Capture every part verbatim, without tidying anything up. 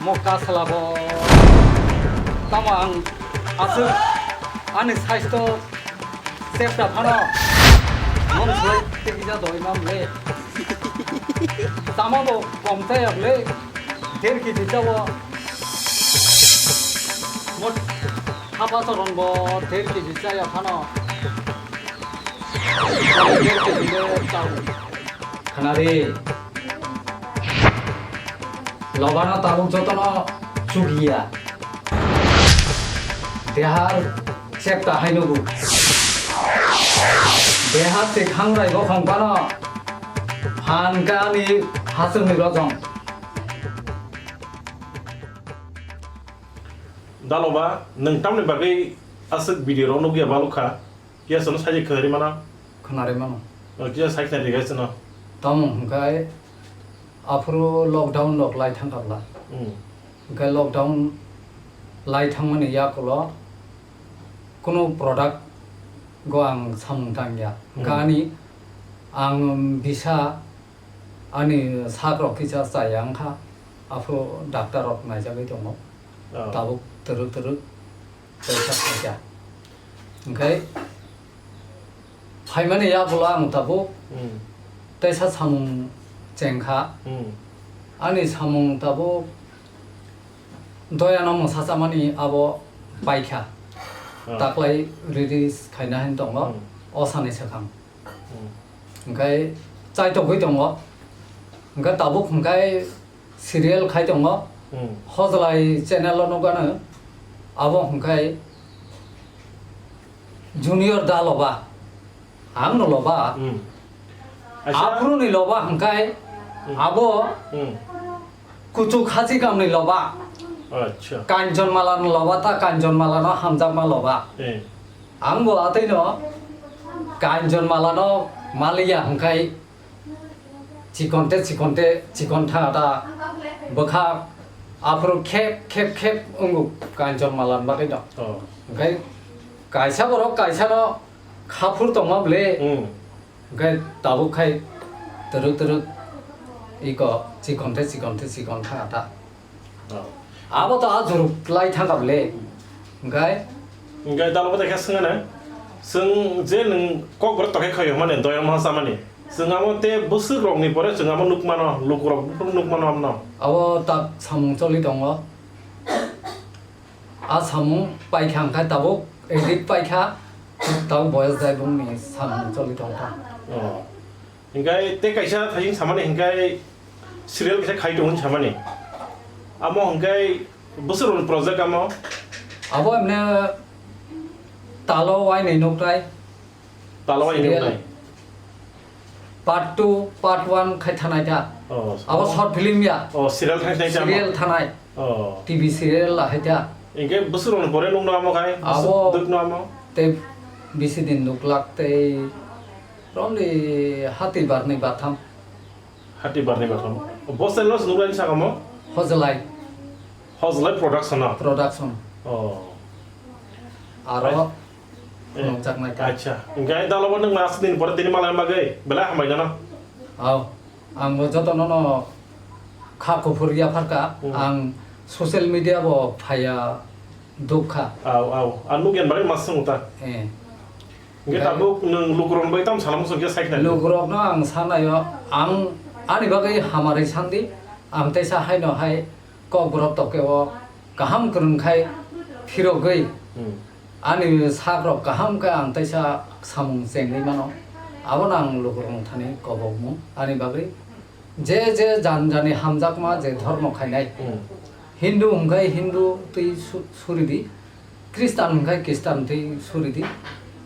Mo kasla bo. Tamo ang aswk ani saisto chepta phano. Mon sai te kisa doi mam le. Tamo bo kom ta yak le. Der kg chawo. Mo thapa soron bo der kg chaya phano. Der kg le chao. Khanari. Lobano tabuk jotono chugiya. Dehar chepta hai nugo. Dehar te khangrai bokhong pano. Phan kani hasung ni rojong. Daloba, nwng tamni bagwi aswk video rok nukya balukha? Kisa chwngno sai khnari mano? Khnari mano. O, kisa sai khnari gai chwngno. Tamo hwnkhe aphuru lockdown rok lai thangkha bla. Hmm. Hwnkhe lockdown lai thangmani yakulo kunu product go ang samung tangya. Hwnkhe Hmm. ani ang bisa ani sak rok kisa chaya wngkha. Aphuru doctor rok naijagwi tongo. Oh. Tabuk twrwk twrwk. Tei sak khaikha. Hwnkhe phaimani yagulo ang tabuk Hmm. teisa samung chengkha. Hmm. Ani samung tabuk doyano mwsachamani abo paikha. Ah. Taklai release khaina hin tongo. Hmm. O sani swkang. Hmm. Hwnkhe chaitogwi tongo. Hwnkhe tabuk hwnkhe serial khai tongo. Hmm. Hojlai channel o nukgano abo hwnkhe Junior da loba, ang no loba. Hmm. Acha. Aphuru ni loba hwnkhe Hmm. abo Hmm. kuchuk hachi kam ni loba. Acha. Kanchon mala no loba ta kanchon mala no hamjakma loba. Eh. Ang bo atwi no kanchon mala no maliya hwnkhe Chikon te, chikon te, chikon tha ta bwkha aphuru khep, khep, khep wngo kanchon malan bagwi no. Oh. Hwnkhe kaisa borok kaisa no khaphur tongma ble. Hmm. Hwnkhe tabuk khai twrwk twrwk iko chikon te, chikon te, chikon tha ta. Oh. Abo to a juruk lai thangkha bwle. Hwnkhe? Hwnkhe dalo bo khe swngana. Chwng je nwng kok borok tokhe khaio mani, doyang maha samani. Chwng amo te bwswk rokni pore chwng amo nukmano, lukurok buphuru nukmano amno. Abo tak samung choli tongo. A samung paikha hwnkhe tabuk edit paikha, tabuk boyas dai bungni samung choli tongkha. Oh. Hingkai tei kaisa thaising samani hingkai serial kaisa khai tongo hinwi samani. Amo hingkai bwswk rokni project amo? Abo emne talo wainwi nuknai. Talo wainwi serial nuknai. Part two, part one khai thanai ta. Oh, abo oh. Short film ya. Oh, serial khai thanai ta amo? Serial thanai. Oh. T V serial la hai ta. Hingke bwswk rokni pore nukno amo khai? Abo bwswk dukno amo? Tei bisi din nuklak tei Romni hati barni batham. Hati barni batham. Bo channel no se nuknani sakamo? Hojlai. Hojlai Production no? Production. Oh. Aro ai-, eh, phunukjaknai kha. Acha. Hingke dalo bo nwng mas din pore tini malai bagwi belai hambai jana. Au. Ang bo joto no no kha kuphur yapharkha. Hmm. Ang social media bo phaiya dukha. Au, au. Ang nukyan bagwi mas swngo ta. Eh. Hingke tabuk nwng lukurokni bagwi tamo sana muchung khe sai khnai? Lukurokno ang sanayo, ang ani bagwi hamarwi sandi, ang teisa haino hai kokborok tokeo kaham kwrwng khai phirogwi hmm. Ani sakrok kaham khe ang teisa samung chengwi mano. Abono ang lukurokno thani kobokmung ani bagwi. Je je jan jani hamjakma je dhormo khainai. Hmm. Hindu hwnkhe Hindu twi su-, suridi, Kristan hwnkhe Kristan twi suridi,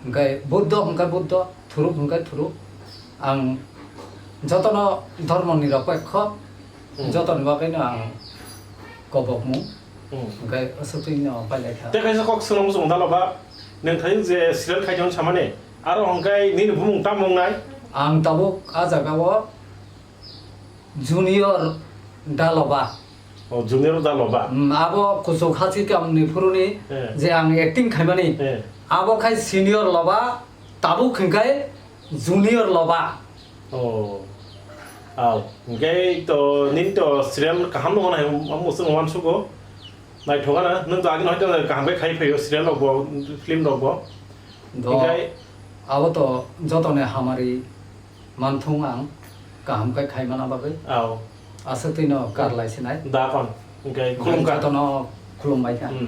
hwnkhe Buddho hwnkhe Buddho, Thuruk hwnkhe Thuruk. Ang jotono dhormo nirapekho, hmm. Jotoni bagwino ang kobokmung, hmm. Hwnkhe aswk twino pailai kha. Tei kaisa kok swngna muchung dalo ba, nwng thani je serial khai tong samani, aro hwnkhe nini bumung tamo wngnai? Ang tabuk a jagao Junior Daloba. O, Junior Daloba. Mm, abo kuchuk hachikam ni phuruni eh. Je ang acting khaimani. Eh. Abo khai Senior Loba, tabuk hwnkhe Junior Loba. O. Aw, hwnkhe to nini to serial kaham no nai, amo chwng uansugo. Naithok gana, nwng to agini hoito kaham khe khai phaio serial rok bo, film rok bo. Do, hwnkhe abo to jotoni hamari manthung ang kaham khe khai mana bagwi. Aw. Aswk twino kar lai sinai. Da kon, hwnkhe khulum kha. Jotono khulum bai kha. Hmm.